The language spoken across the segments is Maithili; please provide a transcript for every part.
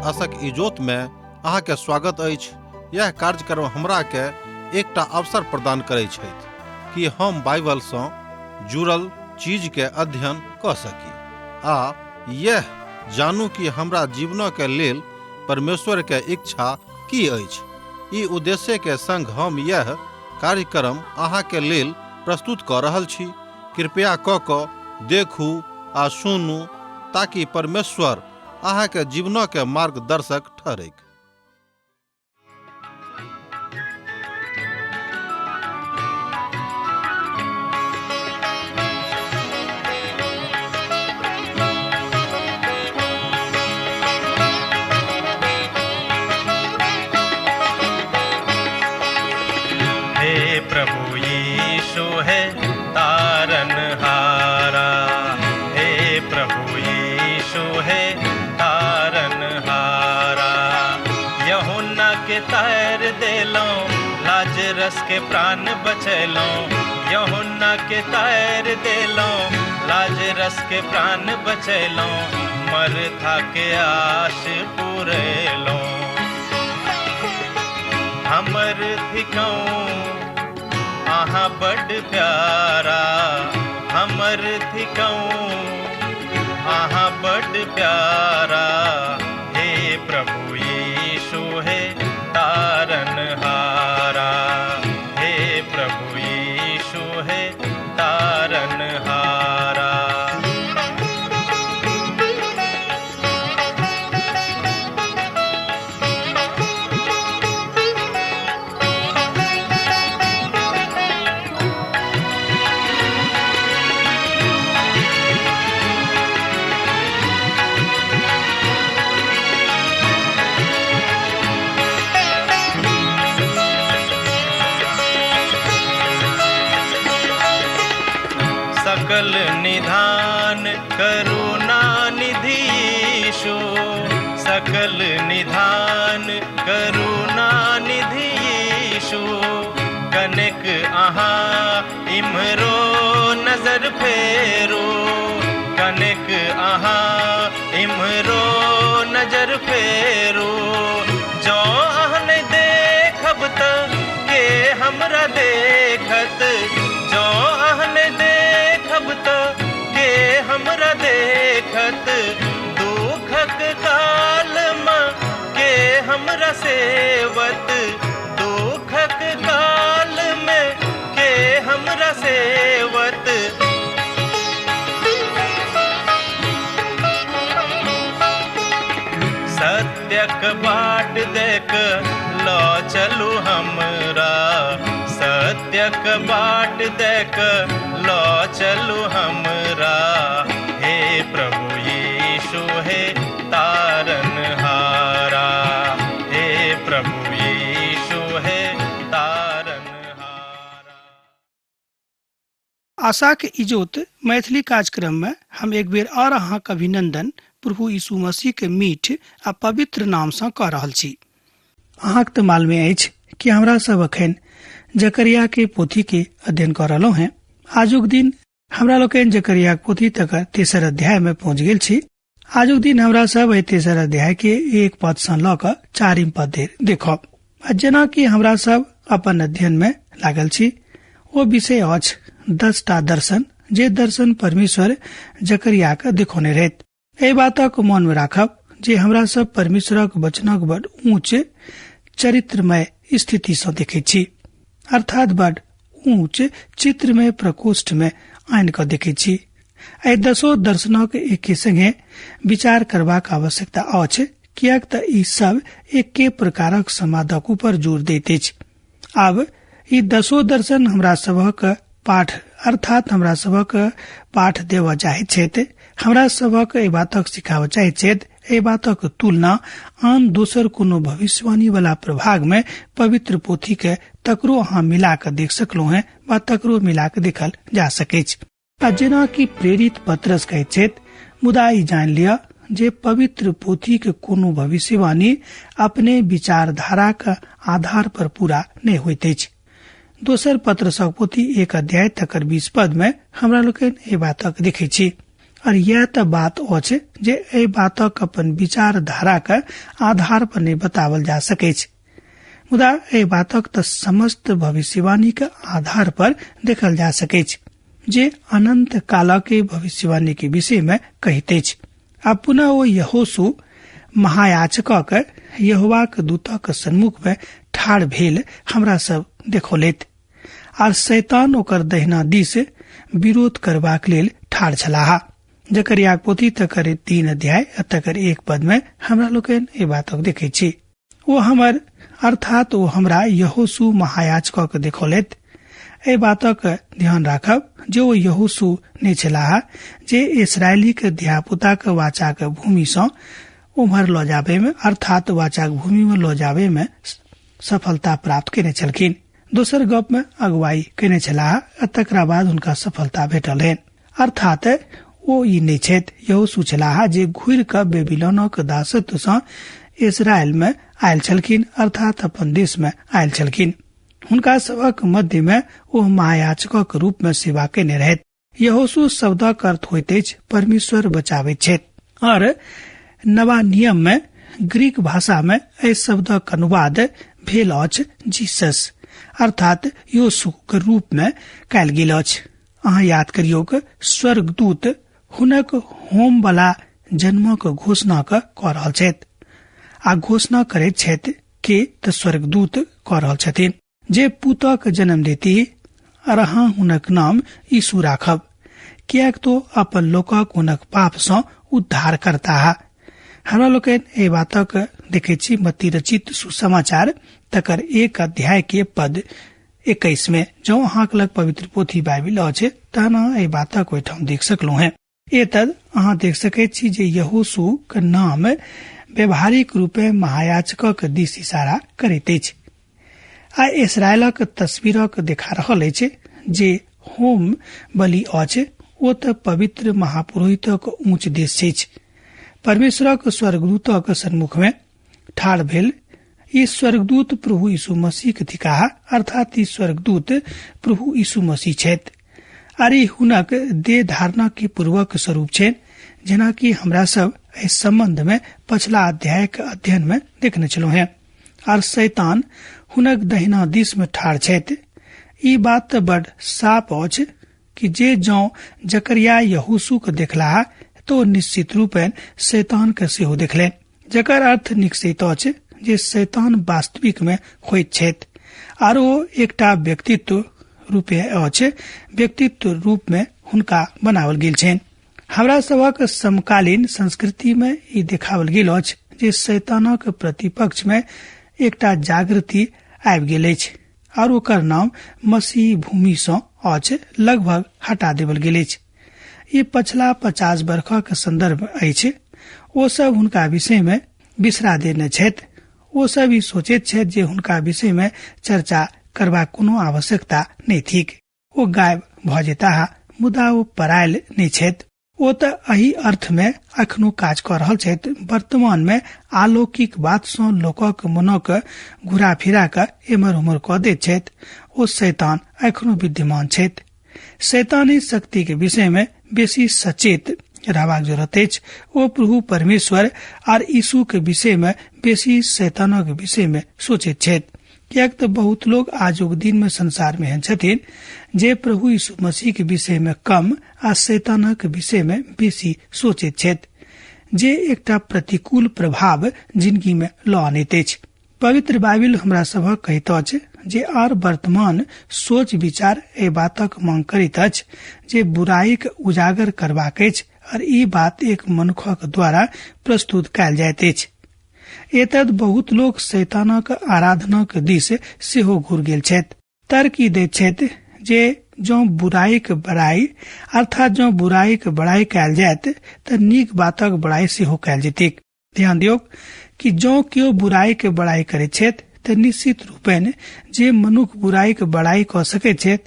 आशक इजोत में अहाँ के स्वागत अछि। यह कार्यक्रम हमरा के एकटा अवसर प्रदान करै छथि कि हम बाइबल सँ जुड़ल चीज के अध्ययन कऽ सकी आ यह जानू कि हमरा जीवन के लेल परमेश्वर के इच्छा की अछि। ई उद्देश्य के संग हम यह कार्यक्रम अहाँ के लेल प्रस्तुत कऽ रहल छी। कृपया कऽ कऽ देखू आ सुनू ताकि परमेश्वर अहाँ के जीवन के मार्गदर्शक ठहरैक। हे प्रभु यीशु है तारन हारा, हे प्रभु यीशु है तारन हारा। यहुन्ना के तार देलो, लाजरस के प्राण बचैलो। यहुन्ना के तार देलो, लाजरस के प्राण बचैलो। मरथा के आश पुरेलो। हमर थिकौं अहाँ बड प्यारा, हमर थिकौं अहाँ बड प्यारा। हे प्रभु यीशु हे तारन हारा, हे प्रभु यीशु हे तारन हारा। सकल निधान करुणा निधि यीशु, सकल निधान करुणा निधि यीशु। कनेक अहाँ इम्हरो नजर फेरू, कनेक अहाँ इम्हरो नजर फेरू। जँ अहाँ नहि देखब त के हमरा देखत, जँ अहाँ नहि देखब त के हमरा देखत। दुखक काल मे के हमरा सेवत, दुखक काल मे के हमरा सेवत। सत्यक बाट देख ल चलू हमरा, सत्यक बाट देख ल चलू हमरा। हे प्रभु यीशु हे तारन हारा, हे प्रभु यीशु हे तारन हारा। आशाक इजोत मैथिली कार्यक्रम में हम एक बेर और अहाँक अभिनंदन प्रभु यीशु मसीह के मीठ आ पवित्र नाम सँ कऽ रहल छी। अहाँक तऽ मालूमे अछि कि हमरा सब अखन जकरिया के पोथी के अध्ययन कऽ रहलहुँ हैं। आजुक दिन हमरा लोकनि जकरिया के पोथी तक तेसर अध्याय में पहुँच गेल छी। आजुक दिन हमरा सब एहि तेसर अध्याय के 1 पद सँ लऽ कऽ 4 पद धरि देखब। आ जेना कि हमरा सब अपन अध्ययन में लागल छी, ओ विषय अछि 10टा दर्शन, जे दर्शन परमेश्वर जकरिया के देखौने रहैत। एहि बातक मन में राखब जे हमरा सब परमेश्वरक वचनक बड ऊंच चरित्रमय स्थिति सँ देखैत छी, अर्थात बड ऊंच चित्रमय प्रकोष्ठ में आनि कऽ देखैत छी। एहि 10 दर्शनक एके संगे विचार करबाक आवश्यकता अछि, किएक तऽ ई सब एके प्रकारक समादक ऊपर जोर दैत अछि। आब ई 10 दर्शन हमरा सबहक पाठ, अर्थात हमरा सबहक पाठ देबऽ चाहैत छथि, हमरा सबहक एहि बातक सिखाबऽ चाहैत छथि। एहि बातक तुलना आन दोसर कोनो भविष्यवाणी वाला प्रभाग में पवित्र पोथी के तकरो अहाँ मिला कऽ देख सकलहुँ हैं वा तकरो मिला कऽ देखल जा सकैछ। आ जेना कि प्रेरित पतरस कहैत छथि, मुदा ई जानि लिअ जे पवित्र पोथी के कोनो भविष्यवाणी अपने विचारधाराक आधार पर पूरा नहि होइत अछि। दोसर पतरसक पोथी 1 अध्याय तकर 20 पद में हमरा लोकनि एहि बातक देखैत छी। और यह तऽ बात अछि जे एहि बातक अपन विचारधाराक आधार पर नहि बतावल जा सकैछ, मुदा एहि बातक तऽ समस्त भविष्यवाणी के आधार पर देखल जा सकैछ जे अनंत कालक भविष्यवाणी के विषय में कहैत अछि। आ पुनः ओ यहोशू महायाचकक यहोवाक दूतक सन्मुख में ठाढ़ भेल हमरा सब देखौलैत, आर शैतान ओकर दहिना दिस विरोध करबाक लेल ठाढ़ छलाह। जकरयाक पोथी तकर 3 अध्याय तकर 1 पद में हमरा लोकनि एहि बातक देखै छी। ओ हमर अर्थात ओ हमरा यहोशू महायाचकक देखौलैत। एहि बातक ध्यान राखब जे ओ यहोशू नहि छलाह जे इसरायलीक धियापुताक वाचाक भूमि सँ उम्हर लऽ जाबे में अर्थात वाचाक भूमि में लऽ जाबे में सफलता प्राप्त केने छलखिन। दोसर गप में अगुवाई केने छलाह आ तकरा बाद हुनका सफलता भेटल रहनि। अर्थात ओ ई नहि छथि, यहोशू छलाह जे घुरि कऽ बेबीलोनक दासत्व सँ इसराइल में आयल छलखिन, अर्थात अपन देश में आयल छलखिन। हुनका सभक मध्य में ओ महायाचकक रूप में सेवा केने रहथि। यहोशू शब्दक अर्थ होइत अछि परमेश्वर बचाबैत छथि, और नवा नियम में ग्रीक भाषा में एहि शब्दक अनुवाद भेल अछि जीसस, अर्थात योशु के रूप में कयल गेल अछि। अहाँ याद करियौक, स्वर्गदूत हुनक होम वाला जन्मक घोषणा कऽ रहल छथि आ घोषणा करैत छथि के तऽ स्वर्गदूत कऽ रहल छथिन जे पुतक जन्म देती और अहाँ हुनक नाम यीशु राखब, किएक तो अपन लोकक हुनक पाप सँ उद्धार करताह। हमरा लोकनि एहि बातक देखै छी मत्ती रचित सुसमाचार तकर 1 अध्याय के पद 21 में। जँ अहाँक लग पवित्र पोथी बाइबिल अछि तहन अहाँ एहि बातक ओहिठाम देख सकलहुँ हेँ। एतद अहाँ देख सकैत छी जे यहोशू के नाम व्यवहारिक रूपे महायाजकक दिस इशारा करैत अछि आ इसरायलक तस्वीरक देखा रहल अछि जे होम बलि अछि ओ तऽ पवित्र महापुरोहितक ऊंच देश अछि। परमेश्वरक स्वर्गदूतक सन्मुख में ठाढ़ भेल ई स्वर्गदूत प्रभु यीशु मसीह थिकाह, अर्थात ई स्वर्गदूत प्रभु यीशु मसीह छथि आर ई हुनक देह धारणा के पूर्वक स्वरूप छनि, जेनाकि हमरा सब एहि संबंध में पछला अध्याय के अध्ययन में देखने छलहुँ हेँ। आर शैतान हुनक दहिना दिस में ठाढ़ छथि। ई बात तऽ बड साफ अछि कि जे जँ जकरिया यहोशू के देखलाह तो निश्चित रूपेण शैतान के सेहो देखलनि, जकर अर्थ निकसैत अछि जे शैतान वास्तविक में होइत छथि आर ओ एकटा व्यक्तित्व रूपे अछि, व्यक्तित्व रूप में हुनका बनावल गेल छनि। हमरा सभक समकालीन संस्कृति में ई देखावल गेल अछि जे शैतानक प्रतिपक्ष में एकटा जागृति आबि गेल अछि और ओकर नाम मसीह भूमि सँ अछि लगभग हटा देवल गेल अछि। ई पछला 50 वर्षक संदर्भ अछि। ओ सब हुनका विषय में बिसरा देने छथि। ओ सब ई सोचैत छथि जे हुनका विषय में चर्चा करबाक कोनो आवश्यकता नहि थिक, ओ गायब भऽ जेताह, मुदा ओ परायल नहि छथि। ओ तऽ एहि अर्थ में अखनो काज कऽ रहल छथि। वर्तमान में अलौकिक बात सँ लोकक मनक घुरा फिरा कऽ एम्हर उम्हर कऽ दैत छथि। ओ शैतान अखनो विद्यमान छथि। शैतानी शक्ति के विषय में बेसी सचेत रहबाक जरूरत अछि। ओ प्रभु परमेश्वर आर यीशु के विषय में बेसी शैतानक विषय में सोचैत छथि, किएक तऽ बहुत लोग आजुक दिन में संसार में एहन छथिन जे प्रभु यीशु मसीह के विषय में कम आ शैतानक विषय में बेसी सोचैत छथि, जे एकटा प्रतिकूल प्रभाव जिंदगी में लऽ अनैत अछि। पवित्र बाइबिल हमरा सभक कहैत अछि जे आर वर्तमान सोच विचार एहि बातक मांग करैत अछि जे बुराईक उजागर करबाक अछि और ई बात एक मनुखक द्वारा प्रस्तुत कयल जाइत अछि। एतद बहुत लोक शैतानक आराधनाक दिस सेहो घुर गेल छथि। तर्क ई दैत छथि जे जँ बुराईक बड़ाई अर्थात जँ बुराईक बड़ाई कयल जायत तऽ नीक बातक बड़ाई सेहो कयल जेतैक। ध्यान दियौक कि जँ केओ बुराई के बड़ाई करैत छथि तऽ निश्चित रूपेण जे मनुख बुराई के बड़ाई कऽ सकैत छथि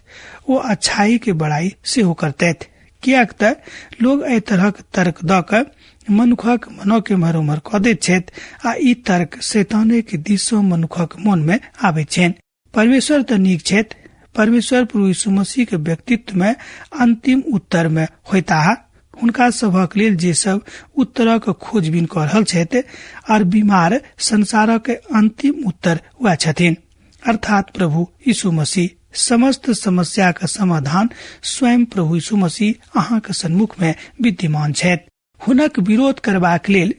ओ अच्छाई के बड़ाई सेहो करतथि, किएक तऽ लोग एहि तरहक तर्क दऽ कऽ मनुखक मनक एम्हर उम्हर कऽ दैत छथि आ ई तर्क शैताने के दिस सँ मनुखक मन में आबैत छनि। परमेश्वर तऽ नीक छथि। परमेश्वर प्रभु यीशु मसीह के व्यक्तित्व में अंतिम उत्तर में होताह। हुनका सभक लेल जे सब उत्तरक खोजबीन कऽ रहल छथि आर बीमार संसारक अंतिम उत्तर वएह छथिन, अर्थात प्रभु यीशु मसीह। समस्त समस्याक समाधान स्वयं प्रभु यीशु मसीह अहाँक सन्मुख में विद्यमान छथि। हुनक विरोध करबाक लेल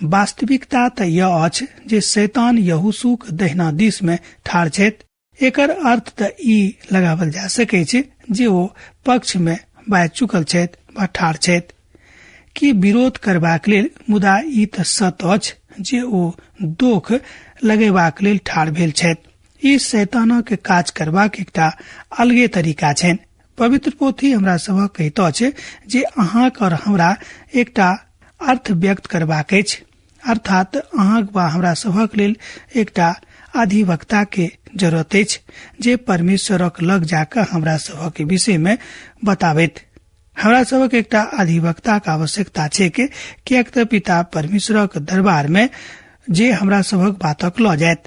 वास्तविकता तऽ यह अछि जे शैतान यहोशूक दहिना दिस में ठाढ़ छथि। एकर अर्थ तऽ ई लगावल जा सकै छै जे ओ पक्ष में बाजि चुकल छथि वा ठाढ़ छथि कि विरोध करबाक लेल, मुदा ई तऽ सत्य अछि जे ओ दोख लगेबाक लेल ठाढ़ भेल छथि। ई शैतानक काज करबाक एकटा अलगे तरीका छनि। पवित्र पोथी हमरा सभक कहैत अछि जे अहाँक और हमरा एकटा अर्थ व्यक्त करबाक अछि, अर्थात अहाँक वा हमरा सभक लेल एकटा अधिवक्ता के जरूरत अछि जे परमेश्वरक लग जाकऽ हमरा सभक विषय में बताबैत। हमरा सभक एकटा अधिवक्ताक आवश्यकता छैक, किएक तऽ पिता परमेश्वरक दरबार में जे हमरा सभक बातक लऽ जायत,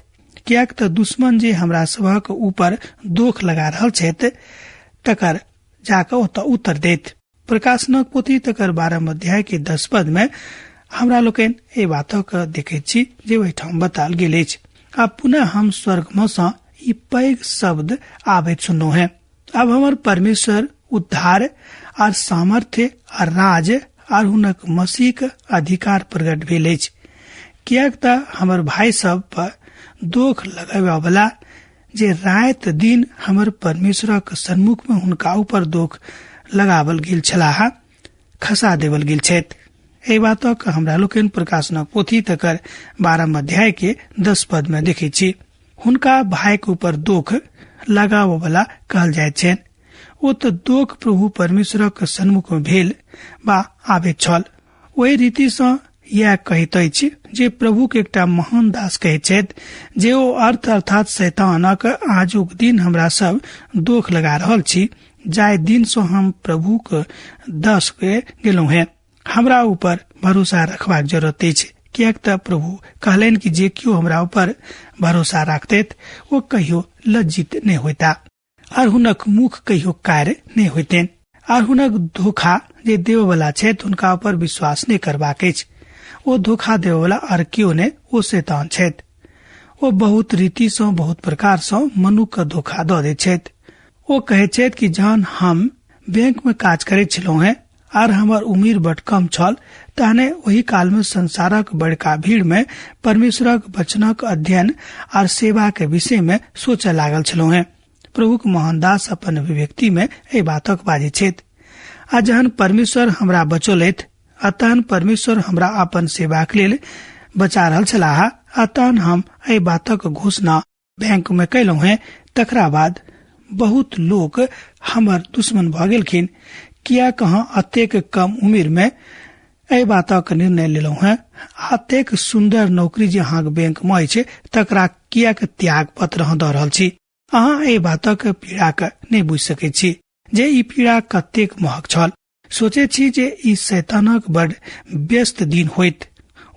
किएक तऽ दुश्मन जे हमरा सभक ऊपर दोख लगा रहल छथि तकर जाकऽ ओतऽ उत्तर देत। प्रकाशनक पोथी तकर 12 अध्याय के 10 पद में हमरा लोकनि एहि बातक देखैत छी जे ओहिठाम बतायल गेल अछि। आ पुनः हम स्वर्ग में सँ ई पैघ शब्द आबैत सुनलहुँ हेँ, अब हमर परमेश्वर उद्धार आर सामर्थ्य आर राज आर हुनक मसीहक अधिकार प्रकट भेल अछि, किएक तऽ हमर भाय सब पर दोख लगाबयवला जे राति दिन हमर परमेश्वरक सन्मुख में हुनका ऊपर दोख लगावल गेल छलाह खसा देवल गेल छथि। एहि बातक हमरा लोकनि प्रकाशनक पोथी तकर 12 अध्याय के 10 पद में देखैत छी। हुनका भायक ऊपर दोख लगाबयवला कहल जाइत छनि। ओ तऽ दोख प्रभु परमेश्वरक सन्मुख में भेल वा आबैत छल। ओहि रीति सँ यैह कहैत अछि जे प्रभुक एकटा महान दास कहैत छथि जे ओ अर्थ अर्थात शैतानक आजुक दिन हमरा सब दोख लगा रहल छी, जाहि दिन सँ हम प्रभुक दस के गेलहुँ हेँ। हमरा ऊपर भरोसा रखबाक जरूरत अछि, किएक तऽ प्रभु कहलनि कि जे केओ हमरा ऊपर भरोसा राखतैत ओ कहियो लज्जित नहि होइता आर हुनक मुख कहियो कार्य नहि होइतनि आर हुनक धोखा जे देववला छथि हुनका ऊपर विश्वास नहि करबाक अछि। ओ धोखा देववला आर केओ नहि, ओ शैतान छथि। ओ बहुत रीति सँ बहुत प्रकार सँ मनुख के धोखा दऽ दैत छथि। ओ कहैत छथि कि जहन हम बैंक में काज करैत छलहुँ हेँ आर हमर उम्र बड कम छल तहने ओहि काल में संसारक बड़का भीड़ में परमेश्वरक वचनक अध्ययन आर सेवा के विषय में सोचऽ लागल छलहुँ हेँ। प्रभुक मोहनदास अपन अभिव्यक्ति में एहि बातक बाजै छथि। आ जहन परमेश्वर हमरा बचौलथि आ तहन परमेश्वर हमरा अपन सेवाक लेल बचा रहल छलाह आ तहन हम एहि बातक घोषणा बैंक में कयलहुँ हेँ, तकरा बाद बहुत लोक हमर दुश्मन भऽ गेलखिन। किएक अहाँ अतेक कम उम्र में एहि बातक निर्णय लेलहुँ हेँ? अतेक सुन्दर नौकरी जे अहाँक बैंक में अछि तकरा किएक त्याग पत्र अहाँ दऽ रहल छी? अहाँ एहि बातक पीड़ाक नहि बुझि सकैत छी जे ई पीड़ा कतेक महग छल। सोचै छी जे ई शैतानक बड व्यस्त दिन होइत।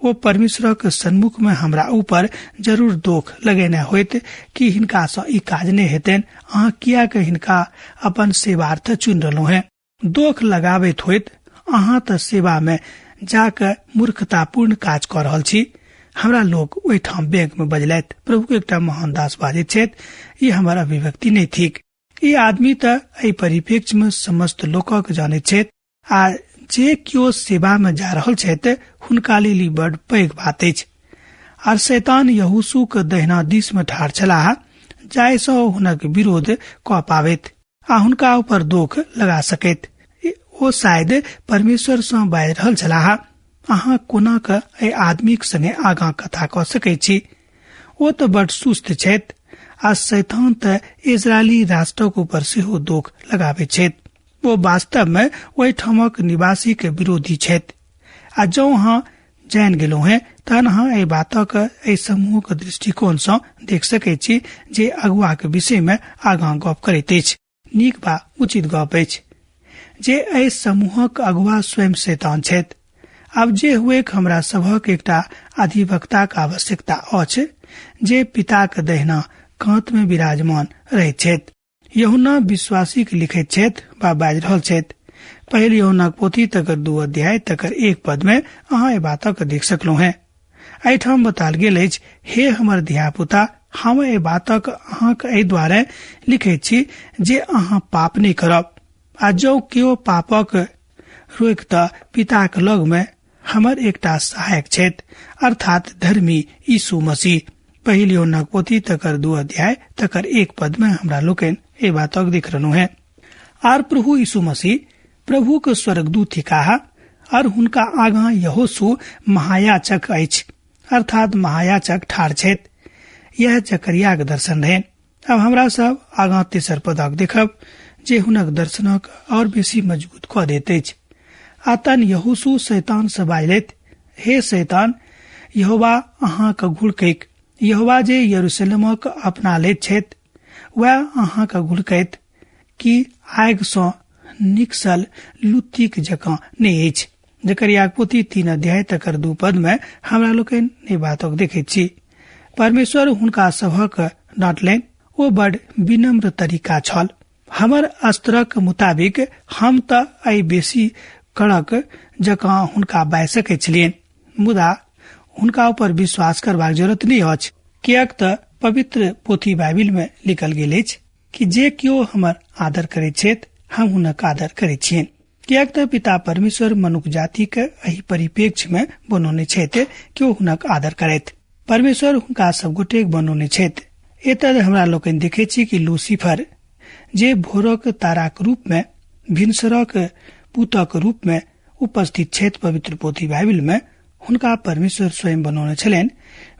ओ परमेश्वरक सन्मुख में हमरा ऊपर जरूर दोख लगेने होइत कि हिनका सँ ई काज नहि हेतनि, अहाँ किएक हिनका अपन सेवार्थ चुनि रहलहुँ हेँ? दोख लगाबैत होइत, अहाँ तऽ सेवा में जाकऽ मूर्खतापूर्ण काज कऽ रहल छी। हमरा लोक ओहिठाम बैंक में बजलथि। प्रभुक एकटा महान दास बाजैत छथि, ई हमर अभिव्यक्ति नहि थिक। ई आदमी तऽ एहि परिप्रेक्ष्य में समस्त लोकक जानैत छथि आ जे केओ सेवा में जा रहल छथि हुनका लेल ई बड पैघ बात अछि। आर शैतान यहोशूक दहिना दिस में ठाढ़ छलाह जाहि सँ ओ हुनक विरोध कऽ पाबैत आ हुनका ऊपर दोख लगा सकैत। ओ शायद परमेश्वर सँ बाजि रहल छलाह, अहाँ कोना कऽ एहि आदमीक संगे आगाँ कथा कऽ सकैत छी? ओ तऽ बड सुस्त छथि आ शैतान तऽ इजरायली राष्ट्रक ऊपर सेहो दोख लगाबैत छथि। ओ वास्तव में ओहिठामक निवासी के विरोधी छथि। आ जँ अहाँ जानि गेलहुँ हेँ तहन अहाँ एहि बातक एहि समूहक दृष्टिकोण सँ देख सकैत छी जे अगुआक विषय में आगाँ गप करैत अछि। नीक बा उचित गप अछि जे एहि समूहक अगुआ स्वयं शैतान छथि। आब जे हुए हमरा सभक एकटा अधिवक्ताक आवश्यकता अछि जे पिताक दहिना कांत में विराजमान रहैत छथि। यूहन्ना विश्वासी के लिखैत छथि वा बाजि रहल छथि, पहिल यूहन्नाक पोथी तकर 2 अध्याय तकर 1 पद में अहाँ एहि बातक देख सकलहुँ हैं। एहिठाम बताल गेल अछि, हे हमर धियापुता, हम एहि बातक अहाँक एहि द्वारे लिखैत छी जे अहाँ पाप नहि करब, आ जौ केओ पापक रोकि तऽ पिताक लग में हमर एकटा सहायक छथि, अर्थात धर्मी यीशु मसीह। पहिल यूहन्नाक पोथी तकर 2 अध्याय तकर 1 पद में हमरा लोकनि एहि बातक देख रहलहुँ हैं। आर प्रभु यीशु मसीह प्रभु के स्वर्गदूत थिकाह, और हुनका आगाँ यहोशू महायाचक अछि, अर्थात महायाचक ठाढ़ छथि। यह जकरियाक दर्शन रहे। अब हमरा सब आगाँ तेसर पदक देखब जे हुनक दर्शनक और बेसी मजबूत कऽ दैत अछि। आ तन यहोशू शैतान से बाजलथि, हे शैतान, यहोवा अहाँक घुड़कैक, यहोवा जे यरूशलेमक अपना लैत छथि वएह अहाँक घुड़कैत कि आगि सँ निकसल लुत्तीक जकाँ नहि अछि। जकरियाक पोथी 3 अध्याय तकर 2 पद में हमरा लोकनि एहि बातक देखैत छी। परमेश्वर हुनका सभक डांटलनि। ओ बड़ विनम्र तरीका छल। हमर अस्त्रक मुताबिक हम तऽ एहि बेसी कड़क जकाँ हुनका बाजि सकैत छलियनि, मुदा हुनका ऊपर विश्वास करबाक जरूरत नहि अछि, किएक तऽ पवित्र पोथी बाइबिल में लिखल गेल अछि कि जे केओ हमर आदर करैत छथि हम हुनक आदर करैत छियनि। किएक तऽ पिता परमेश्वर मनुख जाति के एहि परिप्रेक्ष्य में बनौने छथि कि ओ हुनक आदर करैत। परमेश्वर हुनका सब गोटेक बनौने छथि। एतऽ हमरा लोकनि देखैत छी कि लूसीफर जे भोरक ताराक रूप में भिनसरक पुतक रूप में उपस्थित छथि पवित्र पोथी बाइबिल में, हुनका परमेश्वर स्वयं बनौने छलनि,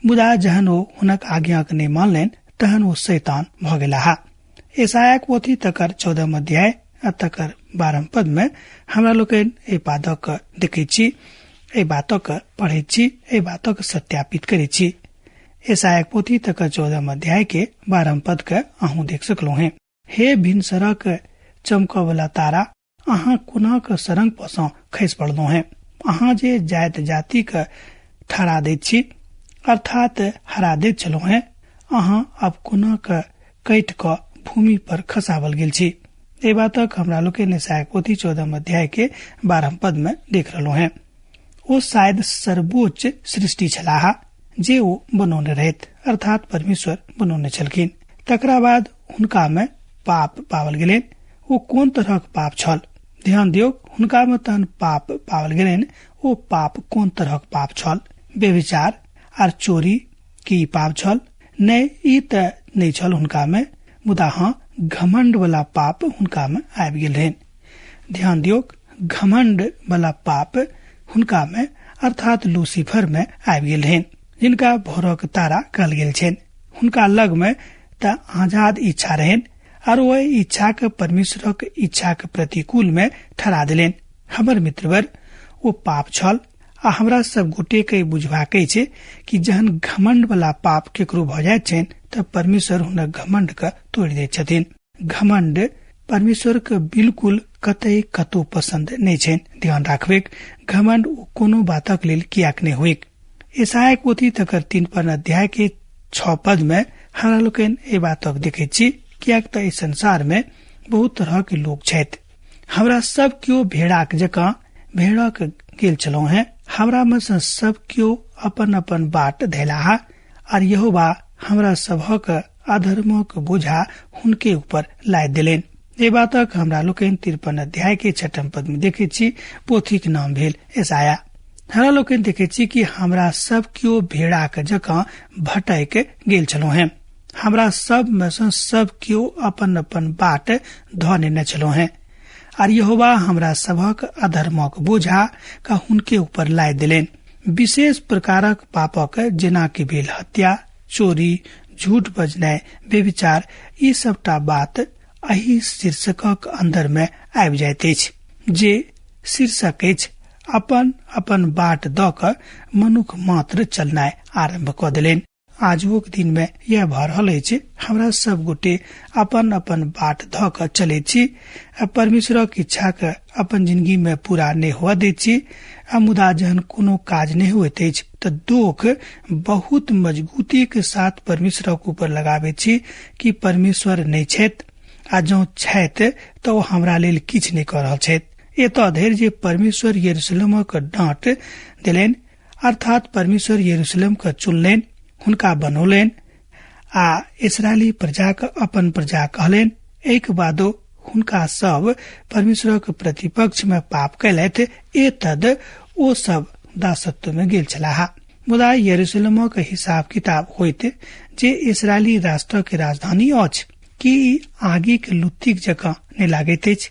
मुदा जहन ओ हुनक आज्ञाक नहि मानलनि तहन ओ शैतान भऽ गेलाह। यशायाक पोथी तकर 14 अध्याय आ तकर 12 पद में हमरा लोकनि एहि बातक देखैत छी, एहि बातक पढ़ैत छी, एहि बातक सत्यापित करैत छी। यशायाक पोथी तकर 14 अध्याय के 12 पद के अहूँ देख सकलहुँ हैं। हे भिनसरक चमकऽ वाला तारा, अहाँ कोना के सरंग पर सँ खसि पड़लहुँ हैं। अहाँ जे जाति जाति के ठहरा दैत छी, अर्थात हरा दैत छलहुँ हैं, अहाँ अब कोना के कटि कऽ भूमि पर खसावल गेल छी। एहि बातक हमरा लोकनि यशायाक पोथी 14 अध्याय के 12 पद में देख रहलहुँ हैं। ओ शायद सर्वोच्च सृष्टि छलाह जे ओ बनौने रहथि, अर्थात परमेश्वर बनौने छलखिन। तकरा बाद हुनका में पाप पावल गेलनि। ओ कोन तरहक पाप छल? ध्यान दियौ, हुनका में तहन पाप पावल गेलनि। ओ पाप कोन तरहक पाप छल? व्यभिचार आर चोरी की पाप छल? नहि, ई तऽ नहि छल हुनका में, मुदा हाँ, घमंड वाला पाप हुनका में आबि गेल रहनि। ध्यान दियौ, घमंड वाला पाप हुनका में अर्थात लूसीफर में आबि गेल रहनि, जिनका भोरक तारा कहल गेल छनि। हुनका लग में तऽ आजाद इच्छा रहनि आर ओहि इच्छा के परमेश्वरक इच्छा के प्रतिकूल में ठहरा देलनि। हमर मित्रवर, ओ पाप छल। आ हमरा सब गोटे के बुझबाक अछि कि जहन घमंड वाला पाप केकरो भऽ जाइत छनि तऽ परमेश्वर हुनक घमंड के तोड़ि दैत छथिन। घमंड परमेश्वर के बिल्कुल कतई कतौ पसंद नहि छनि। ध्यान राखबैक, घमंड ओ कोनो बातक लेल किएक नहि होइक। यशायाक पोथी तकर 3 अध्याय के 6 पद में हमरा लोकनि एहि बातक देखैत छी, किएक तऽ एहि संसार में बहुत तरह के लोक छथि। हमरा सब केओ भेड़ाक जकाँ भेड़क गेल छलहुँ हैं, हमरा में सँ सब केओ अपन अपन बाट धैलाह, आर यहोवा हमरा सभक अधर्मक बोझा हुनके ऊपर लादि देलनि। एहि बातक हमरा लोकनि 53 अध्याय के 6 पद में देखैत छी। पोथीक नाम भेल यशाया। हमरा लोकनि देखैत छी कि हमरा सब केओ भेड़ाक जकाँ भटक गेल छलहुँ हैं, हमरा सब में सँ सब केओ अपन अपन बाट धऽ नेने छलहुँ हैं, आर यहोवा हमरा सभक अधर्मक बोझा का हुनके ऊपर लादि देलनि। विशेष प्रकारक पापक जेना कि भेल हत्या, चोरी, झूठ बजनाइ, व्यभिचार, ई सबटा बात एहि शीर्षकक अंदर में आबि जाइत अछि, जे शीर्षक अछि अपन अपन बाट दऽ कऽ मनुख मात्र चलनाइ आरम्भ कऽ देलनि। आजुक दिन में यह भऽ रहल अछि, हमरा सब गोटे अपन अपन बाट धऽ कऽ चलैत छी आ परमेश्वरक इच्छा के अपन जिंदगी में पूरा नहि हुअ दैत छी। आ मुदा जहन कोनो काज नहि होइत अछि तऽ दोख बहुत मजबूती के साथ परमेश्वरक ऊपर लगाबैत छी कि परमेश्वर नहि छथि, आ जँ छथि तऽ ओ हमरा लेल किछु नहि कऽ रहल छथि। एतऽ धरि जे परमेश्वर यरूशलेमक डाँट देलनि, अर्थात परमेश्वर यरूशलेम के चुनलनि, हुनका बनौलनि आ इसराइली प्रजा के अपन प्रजा कहलनि। एहिके बादो हुनका सब परमेश्वरक प्रतिपक्ष में पाप कयलथि, एतद ओ सब दासत्व में गेल छलाह। मुदा यरूशलेमक हिसाब किताब होइत जे इसराइली राष्ट्र के राजधानी अछि, कि ई आगिक लुत्तीक जकाँ नहि लागैत अछि?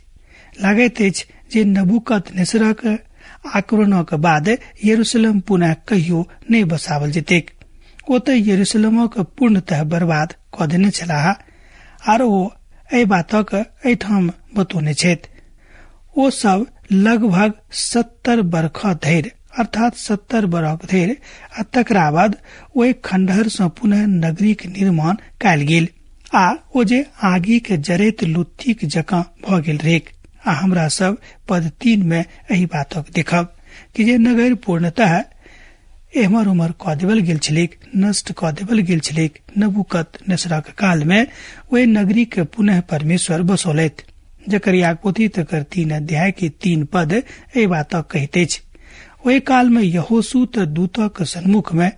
लागैत अछि जे नबूकदनेस्सरक आक्रमणक बाद यरूशलेम पुनः कहियो नहि बसावल जेतैक। ओ तऽ यरूशलेमक पूर्णतः बर्बाद कऽ देने छलाह आर ओ एहि बातक एहिठाम बतौने छथि। ओ सब लगभग 70 बरख धरि, अर्थात 70 बरख धरि, आ तकरा बाद ओहि खंडहर सँ पुनः नगरीक निर्माण कयल गेल आ ओ जे आगिक जरैत लुत्थीक जकाँ भऽ गेल रहैक। आ हमरा सब पद 3 में एहि बातक देखब कि जे नगर पूर्णतः एम्हर उम्हर कऽ देवल गेल छलैक, नष्ट कऽ देवल गेल छलैक। नबूकदनेस्सरक काल में ओहि नगरी के पुनः परमेश्वर बसौलथि। जकरियाक पोथी तकर 3 अध्याय के 3 पद एहि बातक कहैत अछि। ओहि काल में यहोशू त दूतक सन्मुख में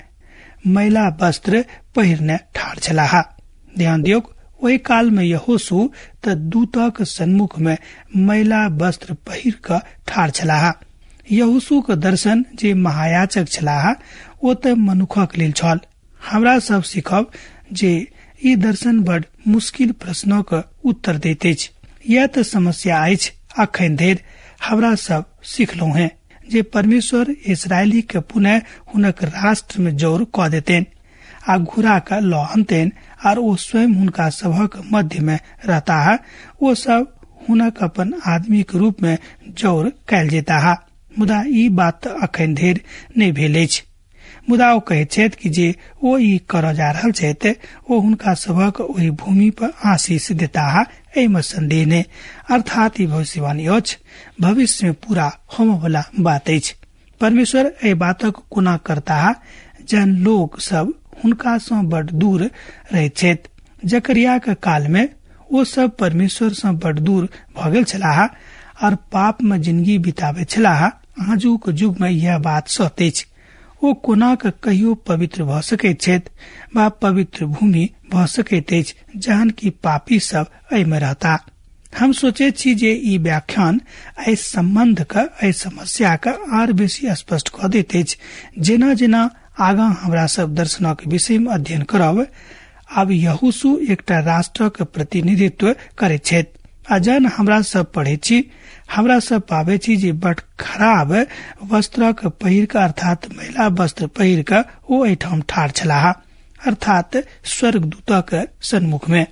मैला वस्त्र पहिरने ठाढ़ छलाह। ध्यान दियौक, ओहि काल में यहोशू त दूतक सन्मुख में मैला वस्त्र पहिर कऽ ठाढ़ छलाह। यहोशू के दर्शन जे महायाजक छलाह ओ तऽ मनुखक लेल छल। हमरा सब सीखब जे ई दर्शन बड़ मुश्किल प्रश्नक उत्तर दैत अछि। यह तऽ समस्या अछि। अखन धरि हमरा सब सिखलहुँ हें जे परमेश्वर इसराइली के पुनः हुनक राष्ट्र में जौर कऽ देतनि आ घुरा कऽ लऽ अनतनि आर ओ स्वयं हुनका सभक मध्य में रहताह। ओ सब हुनक अपन आदमी के रूप में जौर कयल जेताह। मुदा ई बात अखन धरि नहि भेल अछि। मुदा ओ कहैत छथि कि जे ओ ई करऽ जा रहल छथि, ओ हुनका सभक ओहि भूमि पर आशीष देताह, एहिमे संदेह नहि। अर्थात ई भविष्यवाणी अछि, भविष्य में पूरा होमयवला बात अछि। परमेश्वर एहि बातक कोना करताह जहन लोक सब हुनका सँ बड दूर रहैत छथि। जकरियाक काल में ओ सब परमेश्वर सँ बड दूर भऽ गेल छलाह और पाप में जिंदगी बिताबैत छलाह। आजुक युग में यह बात सत्य अछि। ओ कोना कऽ कहियो पवित्र भऽ सकैत छथि वा पवित्र भूमि भऽ सकैत अछि जहन कि पापी सब एहिमे रहता। हम सोचैत छी जे ई व्याख्यान एहि सम्बन्ध के, एहि समस्या के आर बेसी स्पष्ट कऽ दैत अछि। जेना जेना आगाँ हमरा सब दर्शनक विषय में अध्ययन करब, आब यहोशू एकटा राष्ट्रक प्रतिनिधित्व करैत छथि आ जहन हमरा सब पढ़ैत छी, हमरा सब पाबै छी जे बड खराब वस्त्रक पहिर कऽ, अर्थात मैला वस्त्र पहिर कऽ ओ एहिठाम ठाढ़ छलाह, अर्थात स्वर्गदूतक सन्मुख में।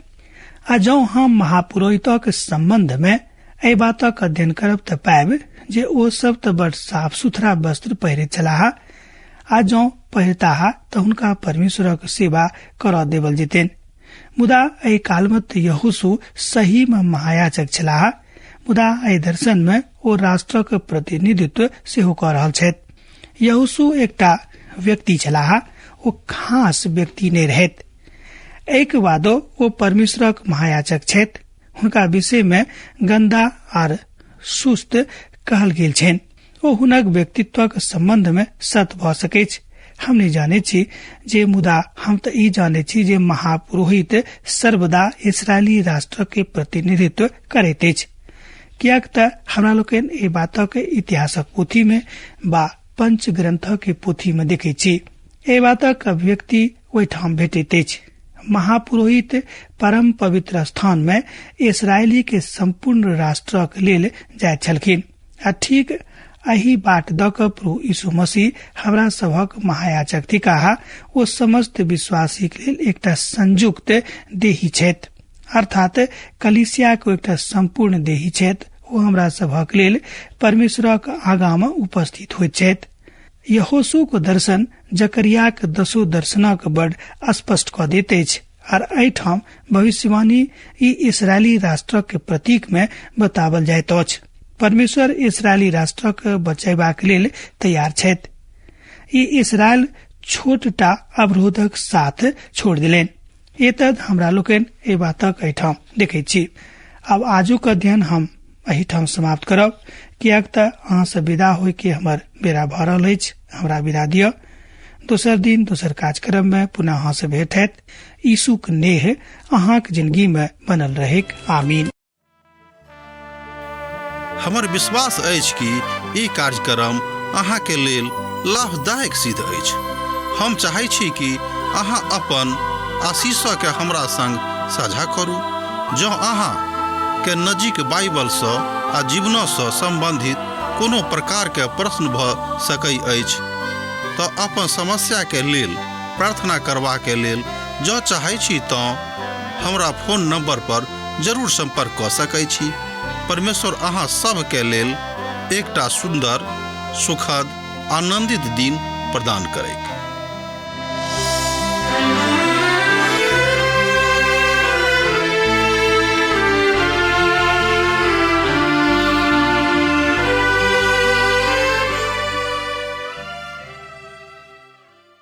आ जँ हम महापुरोहितक सम्बन्ध में एहि बातक अध्ययन करब तऽ पायब जे ओ सब तऽ बड साफ सुथरा वस्त्र पहिरैत छलाह आ जँ पहिरताह तऽ हुनका परमेश्वरक सेवा करऽ देवल जेतनि। मुदा एहि काल में तऽ यहोशू सही में महायाजक छलाह, मुदा एहि दर्शन में ओ राष्ट्रक प्रतिनिधित्व सेहो कऽ रहल छथि। यहोशू एकटा व्यक्ति छलाह, ओ खास व्यक्ति नहि रहैत। एहिके बादो ओ परमेश्वरक महायाजक छथि। हुनका विषय में गंदा आर सुस्त कहल गेल छनि। ओ हुनक व्यक्तित्वक सम्बन्ध में सत भऽ सकैछ, हम नहि जानै छी जे, मुदा हम तऽ ई जानै छी जे महापुरोहित सर्वदा इसराइली राष्ट्र के प्रतिनिधित्व करैत अछि। किएक तऽ हमरा लोकनि एहि बातक इतिहासक पोथी में वा पंच ग्रंथ के पोथी में देखैत छी। एहि बातक अभिव्यक्ति ओहिठाम भेटैत अछि। महापुरोहित परम पवित्र स्थान में इसराइली के संपूर्ण राष्ट्रक लेल जाइत छलखिन आ ठीक एहि बाट दऽ कऽ प्रभु यीशु मसीह हमरा सभक महायाजक थिकाह। ओ समस्त विश्वासीक लेल एकटा संयुक्त देही छथि, अर्थात कलीसियाक एकटा संपूर्ण देही छथि। ओ हमरा सभक लेल परमेश्वरक आगाँ मे उपस्थित होइत छथि। यहोशूक दर्शन जकरियाक दसो दर्शनक बड स्पष्ट कऽ दैत अछि आर एहिठाम भविष्यवाणी ई इसराइली राष्ट्रक प्रतीक मे बतावल जाइत अछि। परमेश्वर इसराइली राष्ट्रक बचेबाक लेल तैयार छथि। ई इसराइल छोटटा अवरोधक साथ छोड़ि देलनि। एतद हमरा लोकनि एहि बातक एहिठाम देखैत छी। आब आजुक अध्ययन हम एहिठाम समाप्त करब, किएक तऽ अहाँसँ विदा होइके हमर बेरा भऽ रहल अछि। हमरा विदा दिअ। दोसर दिन दोसर कार्यक्रममे पुनः अहाँसँ भेंट हैत। यीशुक नेह अहाँक जिंदगीमे बनल रहेक। आमीन। हमर विश्वास अछि कि ई कार्यक्रम अहाँके लेल लाभदायक सिद्ध अछि। हम चाहै छी कि अहाँ अपन आशीषके हमरा संग साझा करू। जँ अहाँ के नजीक बाइबलसँ आ जीवनसँ सम्बन्धित कोनो प्रकारके प्रश्न भऽ सकै अछि तऽ अपन समस्याके लेल प्रार्थना करबाके लेल जँ चाहै छी तँ हमरा फोन नंबर पर जरूर संपर्क कऽ सकै छी। परमेश्वर अहाँ सभके लेल एकटा सुन्दर, सुखद, आनंदित दिन प्रदान करैक।